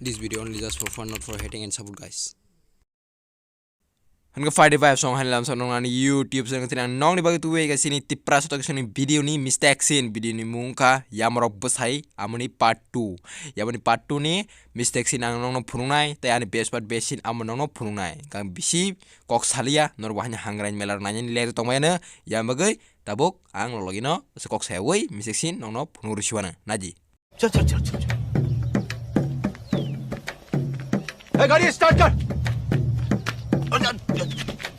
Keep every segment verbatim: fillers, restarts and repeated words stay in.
This video only just for fun, not for hating and support, guys. Hwnke five five song hani lamsa nong ani YouTube channel thina nongni bagwi tuwi ka sini Tipra sotok sini video ni mistake scene, video ni mung kha Yamrok Bwsai, amoni part two. Yamoni part two ni mistake scene ang nongno phunuknai, tei ani best part best scene amo nongno phunuknai. Kang bisi kok saliya, norbo hani Hangraini mela rok nainani ler tongmani, yang bagwi tabuk ang logino se kok sayawi mistake scene nongno phunuk rwsiwano. Naji. चल, चल, चल, चल, चल। ए, गाड़ी start कर।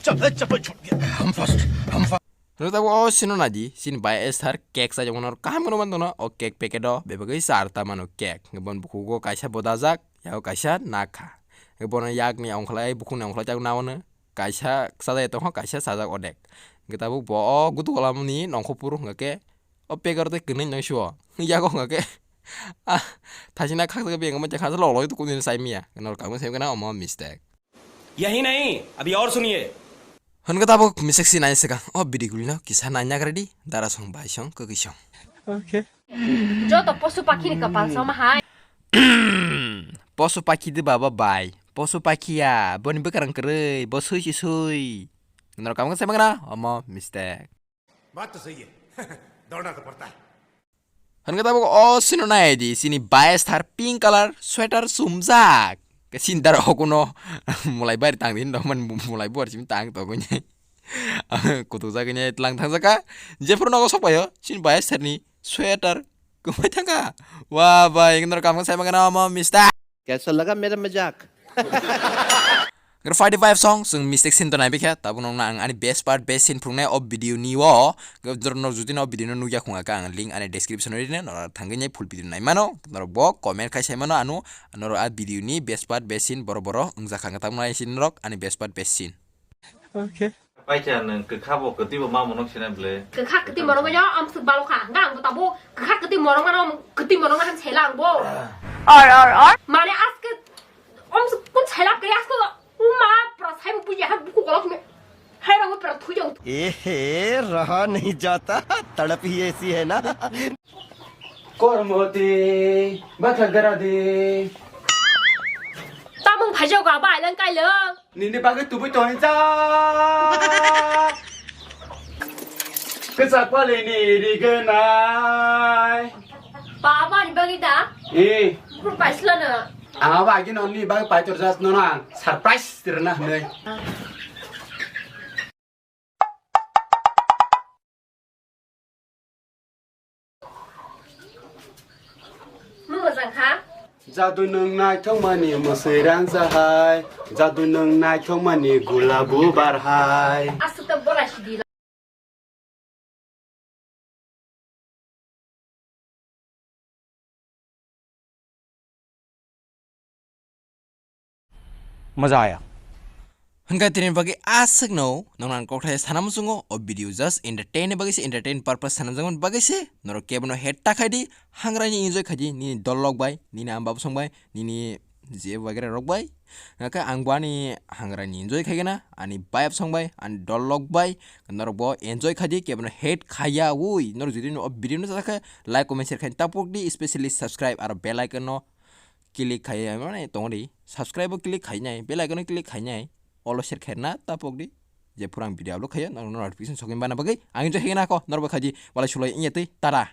चल, ए, चप्पल छूट गया। हम first, हम first। Hwnwi tabuk o sino naidi, sini bai Esther cake chajakmano kaham kheno manthono, o cake packet o bebagwi charta mano cake. Hwnke bono bukhugo kaisa bodajak, yago kaisa nakha. Hwnke bono yakni ongkhlai, bukhukni ongkhlai tabuk naono kaisa chajak tongkha, kaisa chajak odek. Hwnke tabuk bo o gutu golamni nongkhor phuru hwnka khe, o packet tei kwnwi nang sio. Yago hwnka khe, ah, thasina khaksa khe bengkha mancha khaksa lok lok tukuni sai miya. Nor kangma sai kana omo mistake. यही नहीं, अभी और सुनिए। Hwnka tabuk mistake si nai swkang. O video gulino kisa nai nagre di. Dara song bai song kwkwi song. Okay. Joto posu pakhini kapal sama hai. Posu pakhi de baba bai. Posu pakhi ya. Boni bwkrang kwrwi. Bo sui si sui. Nor kangma sai mangana omo mistake. बात तो सही है। दौड़ना तो पड़ता है। Hwnke tabuk o sino nai di, sini bias thar pink color sweater sumjak. Ke sini dara okuno mulai bari tang din dong man mulai buar simi tang to gune. Kutuk jagini tlang thang jaka. Jephuru nogo sok payo, sini bias tharni sweater kumai thangka. Wa bai, nor kam sai magana ma mista. कैसा लगा मेरा मजाक? Ngar five five song, sung mistake sin to nai bikha, tabuk nong na ang ani best part, best scene phunuknai o video ni o, ngar nor jodi no video no nugya khunga ka ang link ani description o rine, nor thangwi nai full video nai mano, nor bo comment khai sai mano anu, nor a video ni best part, best scene boro boro wngjakha, tabuk nai sin rok ani best part, best scene. Okay. Paisa nwng kwkha bo kwtwi bo ma monok sina ble. Kwkha kwtwi monok no amsuk balo kha. Nga ang bo tabo kwkha kwtwi monok mano kwtwi monok mano sela ang bo. Or, or, or. Mane aske amsuk kun sela kaya aske uma pra sai bo puja ha buku kolok me. Hai ra pra thuyo. ए हे, रहा नहीं जाता, तड़प ही ऐसी है ना। Kormo de, bathak dara de. Tamung phaijok ga bai lang kai lang. Nini bagwi tubui toni ja. Kwchak pali ni riganai. Baba ni bagwi da? Eh. Bro paisla na. Ang abo agi noni bagwi paitor jas nono ang surprise tirna hwnwi. Mung mojang kha? Jadu nwng naithokmani mwswi rang jahai, jadu nwng naithokmani gulabu barhai. Aswk ta bola sidi. मजा आया। Hwnka tini bagwi aswkno nongna ang kokthai sana muchungo, o video just entertain ni bagwi se, entertain purpose sana muchungo bagwi se, norok kebono hate ta khai di, hangrani enjoy khai di, nini dol lok bai, nini ama baba song bai, nini je bagera rok bai. Hwnka ang bo ani hangrani enjoy khai gana, ani bayap song bai, ani dol lok bai, norok bo enjoy khai di, kebono hate khaiya ui, norok jodi o video no sajak khe like, comment, share khai tapok di, especially subscribe aro bell icon no click khai mane tong di, subscribe o click khai nai, bell icon o click khai nai, all o share khai na tapok di, je phuru ang video upload khayo norok no notification sokwi bana bagwi ang enjoy khai gana ko norok bo khai di, walai sulai inya twi tara.